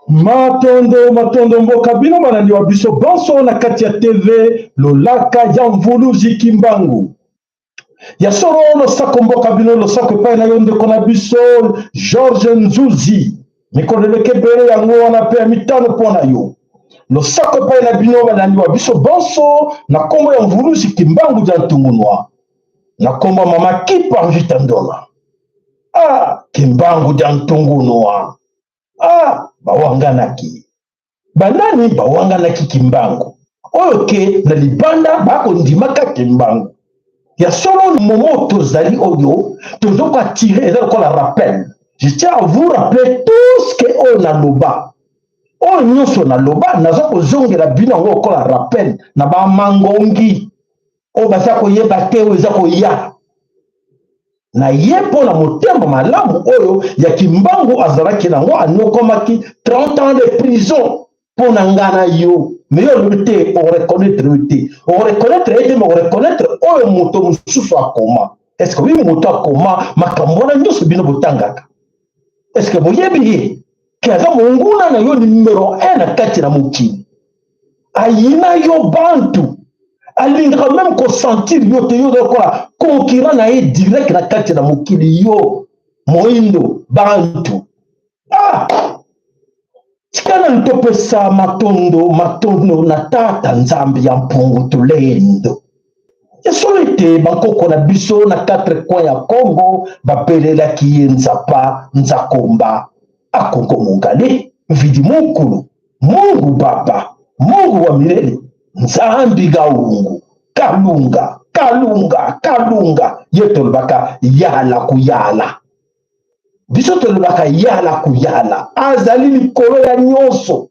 Matondo matondo mboka bino balandi wa biso banso na kati ya TV lolaka ya mvuluzi Kimbangu. Ya solo losako mboka bino losako epai na yo ndeko na biso George Nzuzi. Mikolo eleki ebele yango wana mpe ya mitano mpo na yo. Losako epai na bino balandi wa biso banso na nkombo ya mvuluzi Kimbangu dia Ntungunua. Na nkombo ya mama Kipa Mvita Ndona. Ah, Kimbangu dia Ntungunua. Ah, bawanganaki. Banani bawanganaki Kimbangu? Oyo ke na libanda bakondimaka Kimbangu. Ya solo momo tozali oyo tozo ko attirer eza lokola rappel. Je tiens à vous rappeler tout ce que oyo naloba. Oyo nyonso naloba naza kozongela bino yango lokola rappel na ba mangongi oyo baza koyeba te oyo eza koya. Na ye mpo na motema malamu oyo ya Kimbangu azalaki nango, anyokwamaki 30 ans de prison mpo na nga na yo. Mais yo olobi te, oreconnaitre yo te, oreconnaitre ye te, mais oreconnaitre oyo moto mosusu akoma. Est ce que oyebi moto akoma makambo wana nyonso bino botangaka? Est ce que boyebi ye ke aza monguna na yo numero 1 na kati na mokili? Ayina yo bantu, alingaka meme kosentir yo te, yo lokola concurrent na ye direct na kati na mokili, yo moindo bantu. Ah! Tika nanu topesa matondo matondo na Tata Nzambe ya mpungu tulendo. Ya solo ete bankoko na biso na quatre coins ya Congo babelelaki ye Nzapa Nzakomba Akongo Mongale Mvidi Mukulu Mungu Baba Mungu wa milele Nzambi Gaungu Kalunga Kalunga Kalunga ye tolobaka yala kuyala biso tolobaka yala kuyala azali likolo ya nyonso.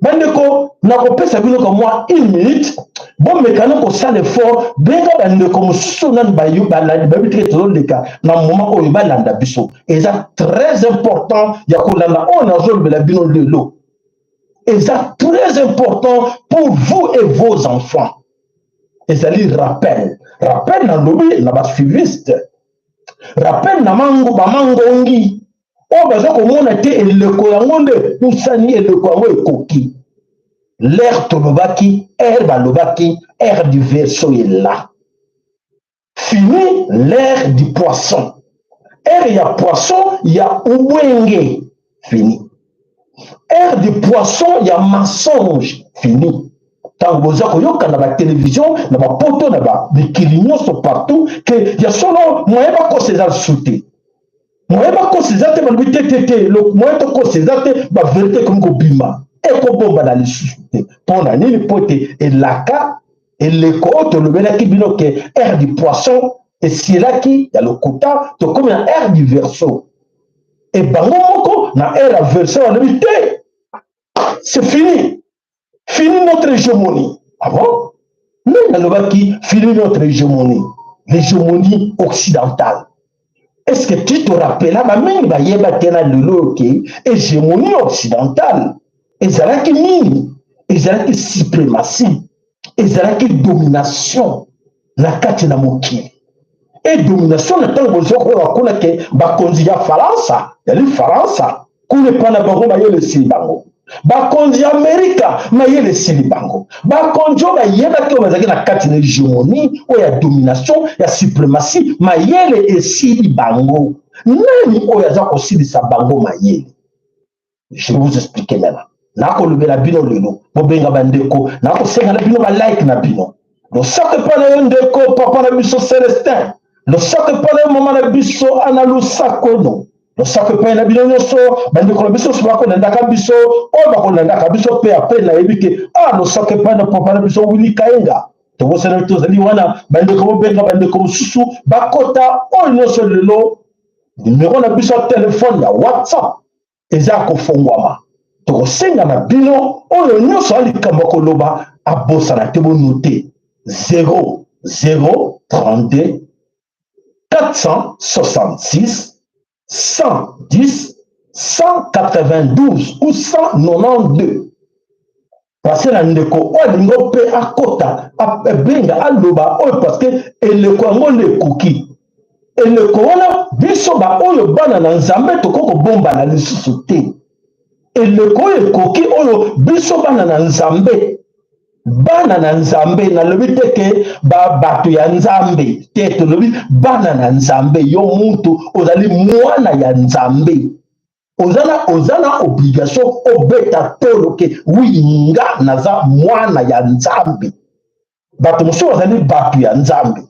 Bandeko, nakopesa bino ka mwa une minute, bomekana kosala effort, benga bandeko mosusu nani balandi bayebi te tozoleka na moment oyo balanda biso. Eza très important ya kolanda oyo nazolobela bino lelo. Eza très important pour vous et vos enfants. Ezali rappel. Rappel nalobi na ba suiviste. Rappel na mango ba mangongi oyo baza komona te eleko yango nde epusani, eleko yango ekoki. L'heure tolobaki, heure balobaki, heure du verseau est là. Fini l'ère du poisson. Ère ya poisson ya ubwenge fini. Ère du poisson ya mensonge fini. Tango boza koyoka na ba television na ba poto na ba mikili nyonso partout ke ya solo moyen bakosa eza lisusu te. Moyen bakosa eza te, balobi te te te, moyen tokosa eza te, ba verite ekomi kobima, ekobombana lisusu te. Mpo na nini? Mpo ete elaka eleko oyo tolobelaki bino ke ère du poisson esielaki ya lokuta, tokomi na ère du verseau. E bango moko na ère ya verseau balobi te, c'est fini, fini notre hégémonie. Ah bon? Nani alobaki fini notre hégémonie? L'hégémonie occidentale. Est-ce que tu te rappelles ba mingi bayeba te na lelo ke hégémonie occidentale ezalaki nini? Ezalaki suprématie, ezalaki domination na kati na mokili. E domination na ntango bozo koyoka kuna ke bakonzi ya Faransa, yali Faransa, kuna epai na bango mayele esili bango. Bakonzi ya Amerika mayele esili bango. Bakonzi oyo bayebaki oyo bazalaki na kati na hegemonie oyo ya domination ya suprematie, mayele esili bango. Nani oyo aza kosilisa bango mayele? Je vais vous expliquer maintenant. Nakolobela bino lelo, bobenga bandeko, nakosenga na bino ba like na bino. Losako epai na yo ndeko papa na biso Celestin, losako epai na yo mama na biso Ana Lusakono. Losako epai na bino nyonso, bandeko na biso nyonso bakolandaka biso, oyo bakolandaka biso mpe apres nayebi ke a ah, losako epai na papa na biso Willy Kayenga. Tobosana tozali wana, bandeko bobenga bandeko mosusu bakota oyo nyonso. Lelo nimero na biso ya telefone ya WhatsApp eza ya kofongwama. Tokosenga na bino oyo nyonso ya likambo ya koloba abosana te, bonote 0 0 32 466 110 192 ou 192. Parce na ndeko oyo alingi mpe akota, abenga, aloba oyo, parce que eleko yango nde ekoki. Eleko wana biso baoyo bana na Nzambe tokoki kobombana lisusu te. Eleko oyo ekoki, oyo biso bana na Nzambe, bana na Nzambe, nalobi te ke ba bato ya Nzambe te, tolobi bana na Nzambe. Yo mutu ozali mwana ya Nzambe, oza na obligation obeta tolo ke oui, nga naza mwana ya Nzambe. Bato mosusu bazali bato ya Nzambe,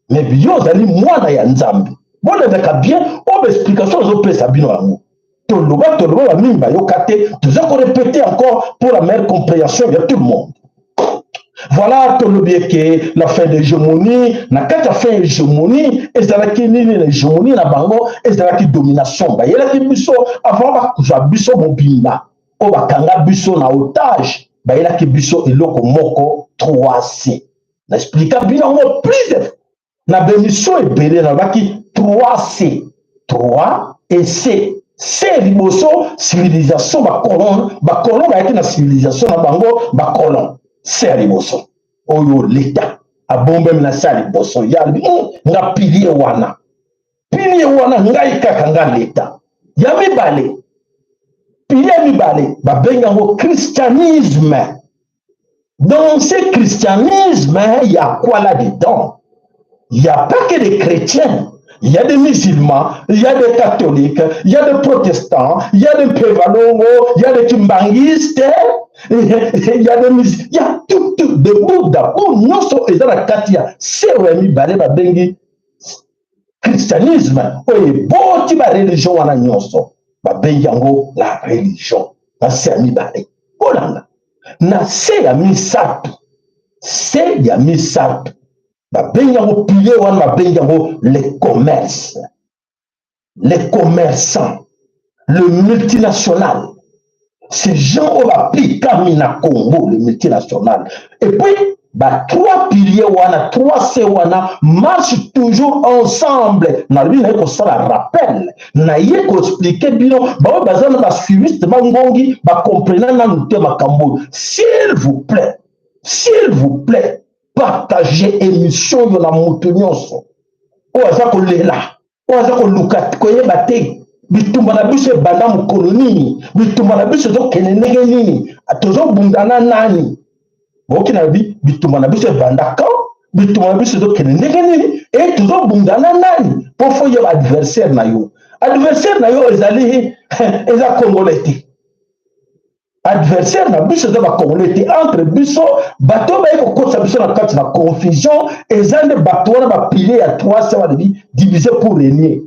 mais yo ozali mwana ya Nzambe. Bolandaka bien oyo baexplication azopesa bino yango. Toloba, toloba, bamingi bayoka te. Toza korépéter encore pour la meilleure compréhension ya tout le monde. Voilà, tolobi eke la fin de hégémonie. Na kati ya fin hégémonie ezalaki nini? Na hégémonie na bango ezalaki domination. Bayelaki biso avant bakozwa biso mobimba, oyo bakanga biso na otage, bayelaki biso eloko moko 3C. Na explika bino yango plusieurs na baémission ebele. Nalobaki 3C, 3 et C. C liboso, civilisation. Bacolon, bacolon bayaki na civilisation na bango. Bacolon, C ya liboso oyo leta abombemi na C ya liboso. Ya nga pilier wana, pilier wana ngai kaka nga leta. Ya mibale, pilier ya mibale babengi yango christianisme. Dans ce christianisme, il y a quoi là-dedans? Il n'y a pas que des chrétiens. Il y a des musulmans, il y a des catholiques, il y a des protestants, il y a des Pevalongo, il y a des kimbanguistes, il y a des musulmans, il y a tout, tout, des Bouddha. Oyo nyonso eza na kati ya C ya mibale babengi christianisme, oyo eboti bareligion wana nyonso, babengi yango la religion na C ya mibale. Kolanda na C ya misato, C ya misato babengi yango pilier wana, babengi yango le commerce, les commerçants, le multinational. Ces gens oyo bapikami na Congo, le multinational. Et puis ba trois piliers wana, trois C wana, marche toujours ensemble. Nalobi naye kosala rappel, naye koexpliquer bino baoyo baza na basuiviste, bangongi bacomprena nanu te makambo oyo. S'il vous plaît, s'il vous plaît, partagez émission oyo na moto nyonso oyo aza kolela, oyo aza koluka koyeba te bitumba na biso ebanda mokolo nini, bitumba na biso ezokende ndenge nini, tozobunda na nani. Boyoki na bi bitumba na biso ebanda quand, bitumba na biso ezokende ndenge nini e tozobunda na nani? Mpo faut yeba adversaire na yo. Adversaire na yo ezali, eza congolais te. Adversaire na biso eza bacongolais te. Entre biso, bato oyo baye kokotisa biso na kati na confusion eza nde bato wana, bapilier ya 3 C, balobi diviser pour régner.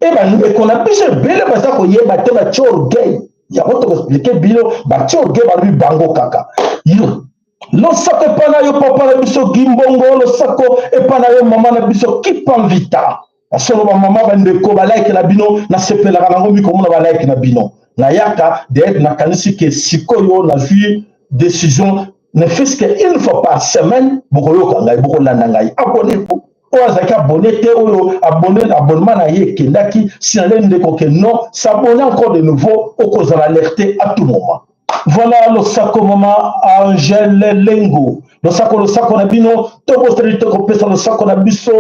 E bandeko na biso ebele baza koyeba te, batie orgueil. Yango tokoexpliquer bino. Batie orgueil, balobi bango kaka yo. Losako epai na yo papa na biso Gimbongo, losako epai na yo mama na biso Kipamvita. Basolo bamama, bandeko, balike na bino nasepelaka nango mikomona balike na bino. Nayaka de nakanisi ke sikoyo nazwi décision, ne fût-ce que une fois par semaine bokoyoka ngai, bokolanda ngai. Abonnez-vous, oyo azalaki abonné te, oyo abonné, abonnement na ye ekendaki, signale ndeko ke non, s'abonner encore de nouveau, okozala alerté à tout moment. Voilà, losako mama Angèle Lengo, losako, losako na bino. Tobosani te kopesa losako na biso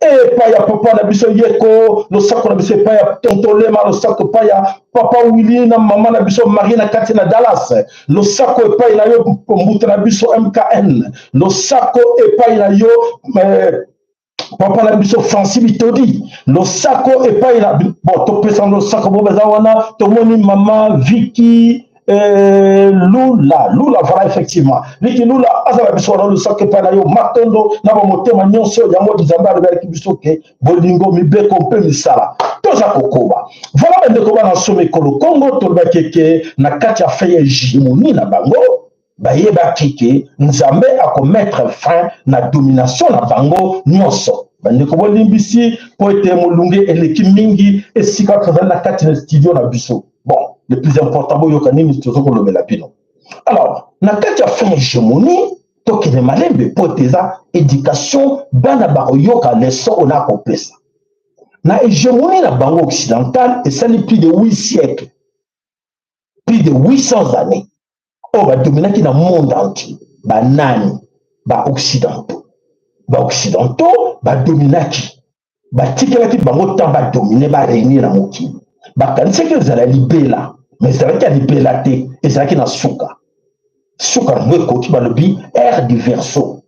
epai ya papa na biso Yeko, losako na biso epai ya tonton Lema, losako epai ya papa Willi na mama na biso Marie na kati na Dallas, losako epai na yo mbuta na biso MKN, losako epai na yo papa na biso Francis Bitodi, losako epai na bon. Topesa losako bo baza wana. Tomoni mama Viki. Lula Lula, voilà, effectivement Liki Lula azala biso wana. Losako epai na yo, matondo na bamotema nyonso. Yango Nzambe alobelaki biso ke bolingo, mibeko mpe misala. Toza kokoba. Voilà, bandeko bana nsoma ekolo Kongo, tolobaki ke na kati ya fin ya hégémonie na bango, bayebaki ke Nzambe akomettre fin na domination na bango nyonso. Bandeko, bolimbisi mpo ete molunge eleki mingi esika tozali na kati na studio na biso. Bon, le plus important, boyoka nini toza kolobela bino. Alors, na kati ya fin hégémonie, tokende malembe mpo ete eza éducation, bana bakoyoka leçon oyo nakopesa. Na hégémonie na bango occidentale, esali plus de 8 siècles, plus de 800 années oyo badominaki na monde entier. Banani? Baoccidentaux. Baoccidentaux badominaki, batikelaki bango ntango badomine, barégner na mokili. Bakanisaki ezala libela, mais ezalaki ya libela te, ezalaki na suka. Suka yango ekoki, balobi ère du Verseau,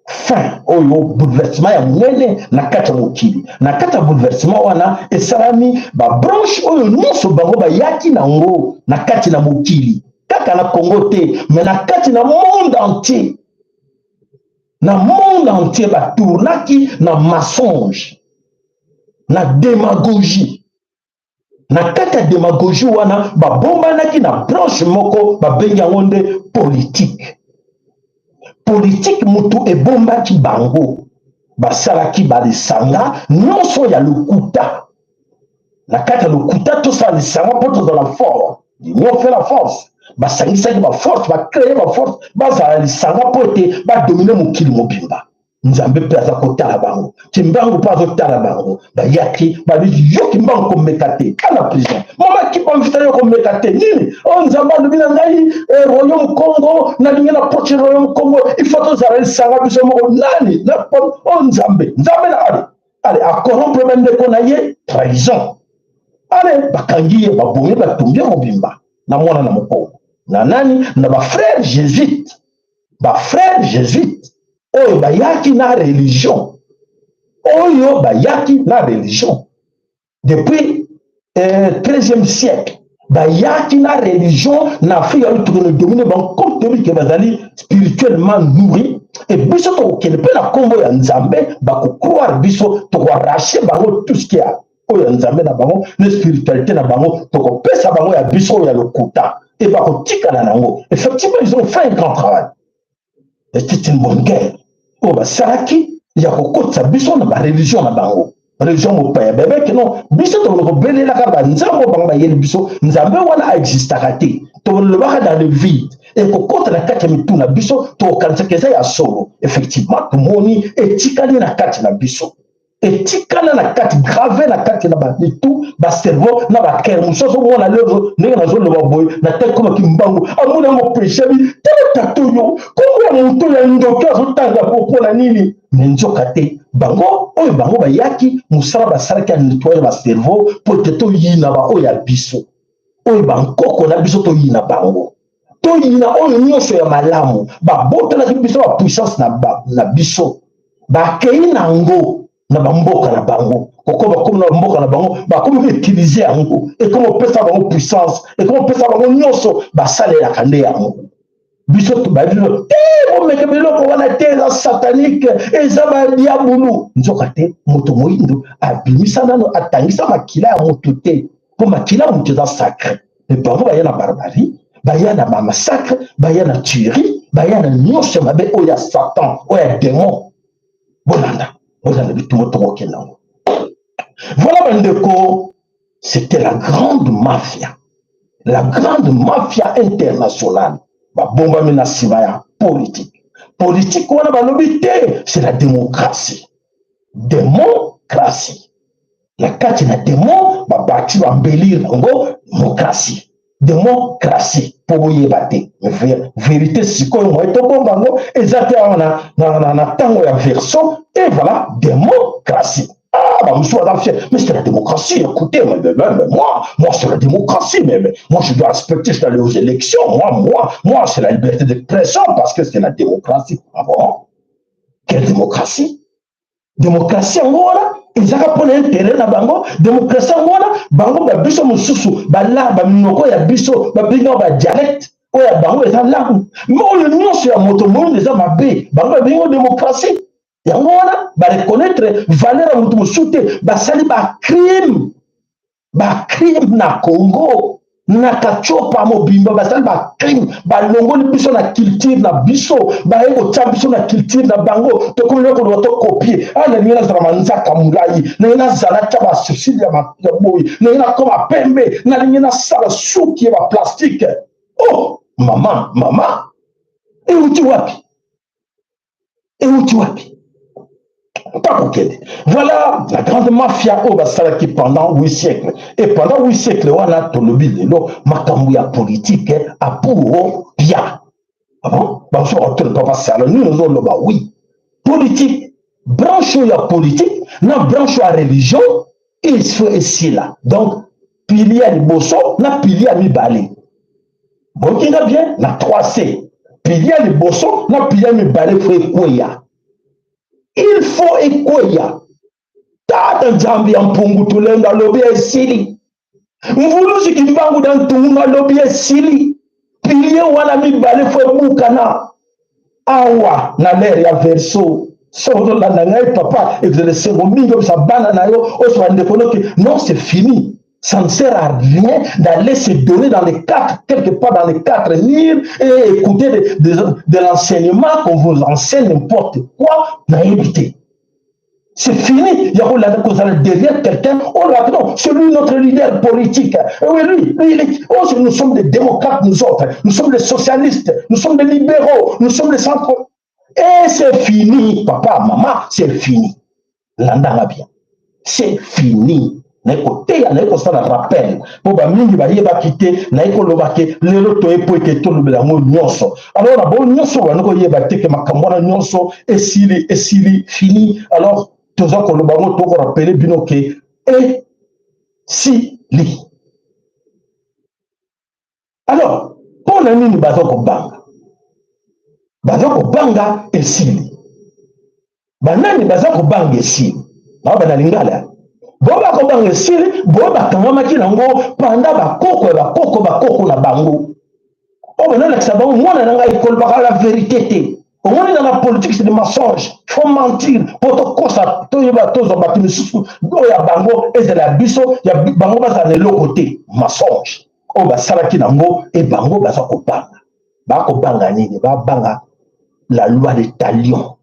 fin oyo bouleversement ya monene na kati ya mokili. Na kati ya bouleversement wana esalami, babranche oyo nyonso bango bayaki nango na kati na mokili, kaka na Congo te, mais na kati na monde entier, na monde entier, batournaki na mensonge, na démagogie. Na kati ya démagogie wana, babombanaki na branche moko, babengi yango nde politique. Politique motu ebombaki bango, basalaki balisanga nyonso ya lokuta. Na kati ya lokuta, tosala lisanga mpo tozala fort, l'union fait la force. Basangisaki baforce, bacréer baforce, bazala lisanga mpo ete badomine mokili mobimba. Nzambe mpe aza kotala bango, Kimbangu mpe azotala bango. Bayaki, balobi: "Yo Kimbangu, komeka te, kana prison. Mama Kimpa yo, komeka te." Nini oyo Nzambe alobi na ngai? Royaume Congo, nalingi na proche royaume Congo, il faut tozala lisanga biso moko. Nani oyo? Nzambe, Nzambe na ale ale acorrompre bandeko na ye, trahison. Ale bakangi ye, babomi, batumbi ye mobimba na mwana na mokongo na nani? Na bafrère jésuite. Bafrère jésuite oyo bayaki na religion, oyo bayaki na religion depuis 13e siècle, bayaki na religion na Afrique. Oyo tokende domine bango, comme toyebi ke bazali spirituellement nourri, e biso tokokende mpe na nkombo ya Nzambe, bakocroire biso, tokoarrache bango tout ce qui ya oyo ya Nzambe na bango, na spiritualité na bango, tokopesa bango ya biso oyo ya lokuta, e bakotikala nango. Effectivement, ils ont fait un grand travail. C'était une bonne guerre oyo basalaki ya kokotisa biso na bareligion na bango, religion mopaya. Bebeke non, biso tokona kobelelaka banzambe oyo bango bayeli biso. Nzambe wana aexistaka te, tolobaka dans le vide, ekokota na kati ya mitu na biso, tokokanisaka eza ya solo. Effectivement, tomoni etikali na kati na biso, etikala na kati, grave na kati na bamitu, bacerveau na bacœur. Mosusu azomona lelo ndenge nazoloba boye na te, komaki mbangu, amoni yango peshabi. Tala tata oyo, kombo ya moto ya ndoki azotanga po mpona nini? Me nzoka te, bango oyo bango bayaki, mosala basalaki ya nettoyer bacerveau mpo ete toyina baoyo ya biso, oyo bankoko na biso, toyina bango, toyina oyo nyonso ya malamu. Babotolaki biso bapuissance na biso, bakei nango na bamboka na bango. Koko bakomi na bamboka na bango, bakomi koutiliser yango, ekomi kopesa bango puissance, ekomi kopesa bango nyonso, basalelaka nde yango. Biso bayebi te, bomeke biloko wana te, eza satanique, eza badiabulu. Nzoka te, moto moyindo abimisa nano, atangisa makila ya moto te, mpo makila ya moto eza sacré. Me bango baya na barbarie, baya na bamassacre, baya na tuerie, baya na nyonso ya mabe oyo ya Satan, oyo ya démon. Bolanda, bolanda bitumba tokokende yango. Voilà, bandeko, c'était la grande mafia, la grande mafia internationale. Babombami na nsima ya politique. Politique wana balobi te, c'est la démocratie. Démocratie, na kati na démon babakisi, bambelire yango démocratie, démocratie, mpo boyeba te vérité. Sikoyo moye tobomba yango eza te awa na ntango ya Verseau. Et voilà, démocratie. Ah, bah, monsieur Adam fier, mais c'est la démocratie, écoutez, mais moi, moi, c'est la démocratie, mais moi, je dois respecter, je dois aller aux élections, moi, moi, moi, c'est la liberté d'expression parce que c'est la démocratie. Ah bon? Quelle démocratie? Démocratie, en gros, là? Ezaka mpona intérêt na bango. Démocratie yango wana, bango babiso mosusu bala baminoko ya biso babengi badialecte, oyo ya bango eza langue. Mais oyo nyonso ya moto moyindo eza mabe. Bango babengi démocratie yango wana, bareconnaître valeur ya moto mosusu te. Basali bacrime, bacrime na Congo, na Katiopa mobimba. Basali bacrime, balongoli biso na culture na biso, baye kotia biso na culture na bango. Tokomi koloba, tokopie. A nalingi nazala manzaka molai, nalingi nazala tia basourcils ya boye, nalingi nakoma pembe, nalingi nasala suki ya baplastique. Oh mama, mama, euti wapi? Euti wapi? Pakokende. Voilà la grande mafia oyo basalaki pendant 8 siècles. Et pendant 8 siècles wana, tolobi lelo makambo ya politique apuro pia. Ah bon, bamosusu bakotuna: "Papa Salo, nini ozoloba?" Oui, politique, branche oyo ya politique na branche oyo ya religion, il faut esila. Donc pilier ya liboso na pilier ya mibale, bokinga bien na 3C, pilier ya liboso na pilier ya mibale faut ekweya, il faut ekweya. Tata Nzambe ya Mpungu Tulendo alobi esili. Mvuluzi Kimbangu na Ntungu alobi esili. Pilier wana mibale faut ebukana awa na l'ère ya Verseau. So ozolanda ngai, papa, ezala esengo mingi obisa bana na yo oyo bandeko noki. Non, c'est fini. Ça ne sert à rien d'aller se donner dans les quatre, quelque part dans les quatre murs et écouter de l'enseignement qu'on vous enseigne n'importe quoi. Nayebi te. C'est fini. Il y a derrière quelqu'un. Oh là, non, c'est lui notre leader politique. Et oui, lui, il est, oh, nous sommes des démocrates, nous autres. Nous sommes des socialistes. Nous sommes des libéraux. Nous sommes des centres. Et c'est fini, papa, maman, c'est fini. Landanga bien. C'est fini. Naye koteya, naye kosala rappel mpo bamingi bayebaki te. Naye koloba ke lelo toye po ete tolobela yango nyonso. Alors na bango nyonso bandi koyeba te ke makambo wana nyonso esili, esili, fini. Alors toza koloba yango, tokorappeler bino ke esili. Alors mpo na nini baza kobanga? Baza kobanga esili. Banani baza kobanga esili? Bao bana lingala bo bakobanga esili, bo bakangamaki nango panda bakoko ya bakoko, bakoko na bango oyo banalakisa bango: "Mwana na ngai, kolobaka la vérité te. Omoni, na la politique, c'est des mensonges, faut mentir mpo tokosa, toyeba, tozwa bato misusu oyo ya bango ezala ya biso, ya bango bazala na eloko te." Mensonge oyo basalaki nango e bango baza kobanga. Bakobanga nini? Babanga la loi de talion.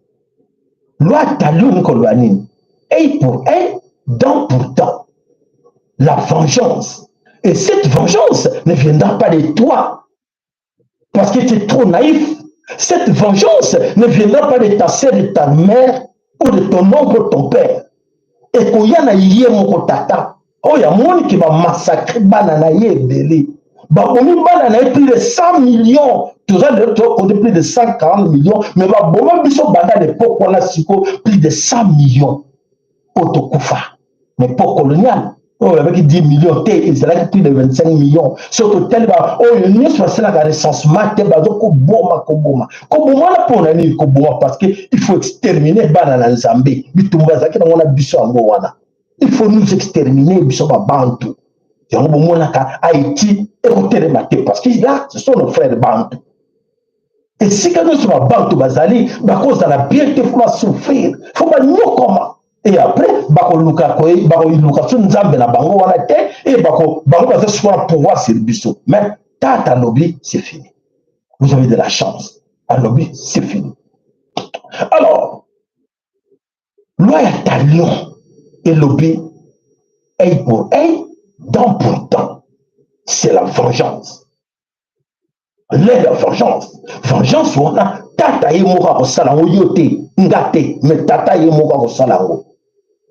Loi talion ni koloba nini? Œil pour œil, dent pour dent, la vengeance. Et cette vengeance ne viendra pas de toi parce que tu es trop naïf. Cette vengeance ne viendra pas de ta sœur, de ta mère ou de ton oncle ou ton père. Ekoya na ye moko tata oyo amoniki bamassacre bana na ye ebele, babomi bana na ye plus de 100 millions. Toza lelo tokonte plus de 140 millions, mais baboma biso banda l'époque wana siko plus de 100 millions oyo tokufa. Mais époque coloniale oyo babaki 10 millions te, ezalaki plus de 25 millions. Soki totali oyo nyonso basalaka recensement te, bazo koboma, koboma, koboma wana mpona nini? Koboma parce que il faut exterminer bana na Nzambe. Bitumba ezalaki nango na biso yango wana, il faut nous exterminer, biso babantu. Yango bomonaka Haïti ekotelema te, parce que là, ce sont nos frères bantu. Esika nyonso babantu bazali, bakozala bien te, faut basouffrir, faut banyokoma. Et après bakoluka, bakoluka so Nzambe na bango wana te. E bango baza sikoyo na pouvoir sur biso. Mais tata alobi: "C'est fini." Vous avez de la chance. Alobi: "C'est fini." Alors loi ya talion elobi œil pour œil, dent pour dent. C'est la vengeance, l'heure ya vengeance. Vengeance wana, tata ye moko akosala yango. Yo te, nga te, mais tata ye moko akosala yango.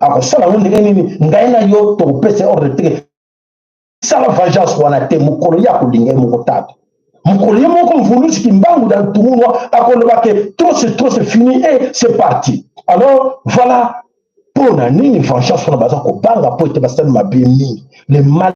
Akosala yango ndenge nini? Ngai na yo tokopesa ordre te, sala vengeance wana te. Mokolo ye akolinga ye moko tata, mokolo ye moko Mvuluzi Kimbangu na Ntungunwa akoloba ke trop c'est trop, c'est fini et c'est parti. Alors voilà mpo na nini vengeance wana baza kobanga, mpo ete basali mabe mingi, le mal.